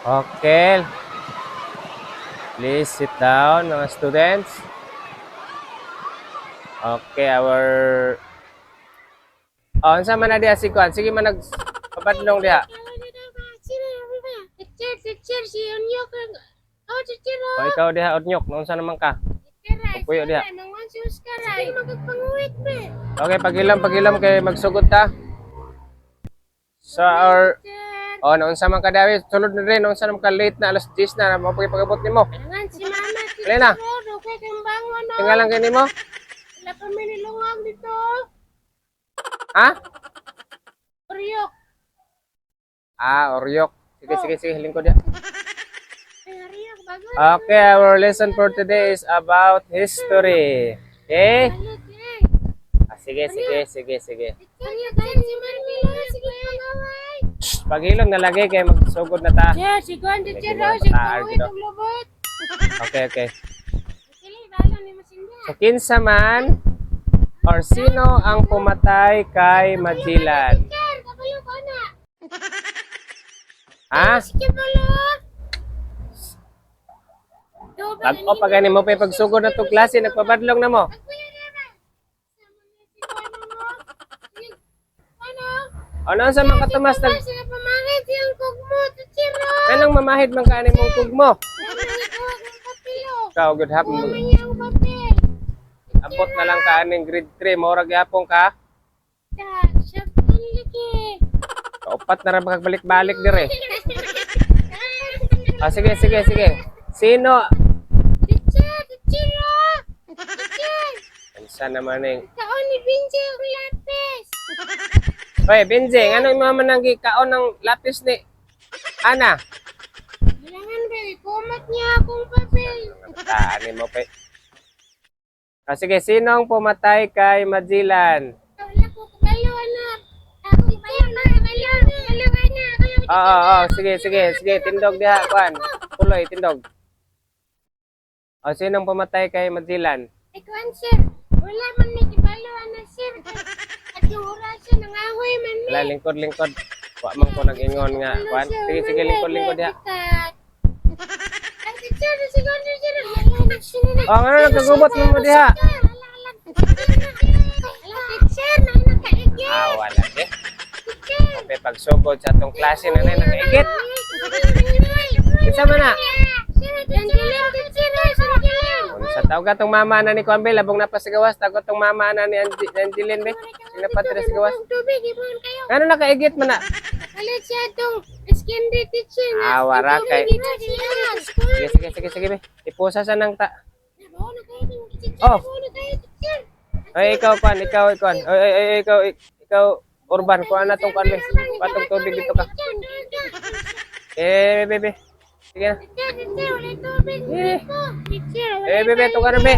Okay. Please sit down, mga students. Okay, our. Oh, unsa man na diha si Kuan? Sige man nag pabadlong diha. Teacher, teacher, si Onyok. Oh, teacher, O ikaw diha, Onyok, unsa naman ka? Teacher, Puyo diha. Nangwan si Oscar ay. Magpangawit be. Okay, pagilom, pagilom kay magsugod ta. So our Teacher. Oh, naunsa man ka dawi, sulod na rin, naunsa naman ka, late na, alas 10 na, mao pag pag-abot nimo. Nangan si mama, teacher. Lena. Oh, okay kang bangon, oh. Tingalan kay nimo? Wala pa may nilungag dito. Ha? Oryok. Ah, Oryok. Sige, sige, sige, lingkod diha. Ay, Oryok, bago. Okay, our lesson for today is about history. Okay? Balik, eh. Ah, sige, sige, sige, sige. Teacher, teacher, si Marmilo. Sige, pangaway. Shh, pagilom na lagi kay magsugod na ta. Teacher, si Juan, teacher, Medyo oh, si mataar Pangawit dito. og lubot. Okay. Sige, balo ni Masinda. So, kinsa man or sino ang pumatay kay Magellan? Teacher, kabalo ko na. Ha? Sige, balo. Tag-o pa gani mo pa pagsugod na to klase, nagpabadlong na mo. Ano? Ano sa mga katumas nag Sila pamahid siyang kugmo, teacher. Anong mamahid man kaani mong kugmo? Kuha kong papel, oh. Ikaw good hap. Kuha man niya ang papel. Abot na lang kaaning grade 3, mao ra gyapon ka. Ta, siya lagi. Kaupat na ra makagbalik-balik dire. Ah, sige, sige, sige. Sino? Teacher, teacher, oh. Teacher, Unsa naman ning? kaon ni Benji ang lapis. Hoy, Benji, ngano imo man nang gikaon ng lapis ni Ana? Kailangan ba, ikumat niya akong papel. Taan mo pa. Ah, sige, sinong pumatay kay Magellan? Wala ko kabalo, anak. Ako kabalo, kabalo, kabalo ka na. Oo, sige, sige, sige, tindog diha, kuan. Tuloy, tindog. O, sinong pumatay kay Magellan? Ikaw, sir. Wala man may kibalo, anak, sir. At yung orasyon, nangahoy man mi. Wala, lingkod, lingkod. Wa man ko nag-ingon nga, kuan. Sige, sige, lingkod, lingkod diha. Ay, teacher, siguro, teacher. Oh, ngano nagkagubot mo diha? Ala, teacher, nakaigit. Ah, wala eh. Kape pagsugod sa atong klase na na nakaigit. Kinsa man na? Sa tawag atong mama na ni Kuan be, labong napasigawas, tawag atong mama na ni Angeline be. Sing napatira sa gawas. Tubig, ibon kayo. Ngano nakaigit man na? Kalit siya itong skin teacher. Ah, wara kay. Sige, sige, sige, sige be. Ipusa sa nang ta. Oh. Ay, ikaw, Kuan, ikaw, Kuan. Ay, ay, ay, ikaw, ikaw, Urban, kuan na tong Kuan be. Patong tubig dito ka. Eh, bebe. Sige na. Eh, eh, bebe, ito ka na, be.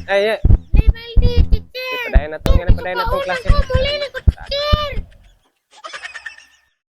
Ay, eh. Padayon na tong, padayon na tong klase.